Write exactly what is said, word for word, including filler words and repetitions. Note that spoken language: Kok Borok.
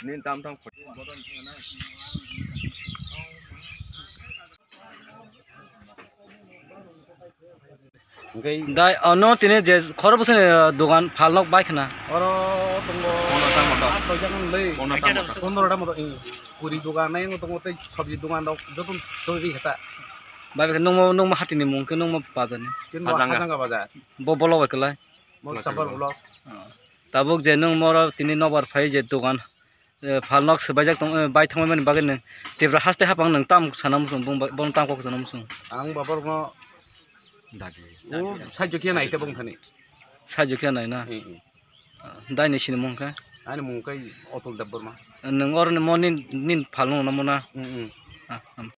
Nin tam tam. Dai, ano tini je khoro bwswk, eh, dogan phalnok bai khna. Oro tongo. Pondro ta moto. Aat noi jon le. Pondro ta moto. Pondro ta moto, eh. Puri dogan nai tongo tei sabji dogan rok joto sabji heta. Bai khe nungmo, nungmo hatini mung khe nungmo bazar ni. Kin bo Hajanga. Hajanga bazar. Bo bolok bai kwlai. Mo Masang sabor bo. Bolok. Tabuk je nwng moro tini nobar phai je dogan, eh, phalnok swbaijak tong, eh, bai thangmani bagwi nwng Tripura haste haphang nwng tam sana muchung, bung ba-, bung tam kok sana muchung. Ang babar no dadi. O sajjo khe nai te bung thani. Sajjo khe nai na? Eh, eh. Ah, dai ni sini mung khe? Ani mung khe Otul Debbarma. Nwng oro ni mo nin, nin phalno na mo na? Mm, mm. Ah, am.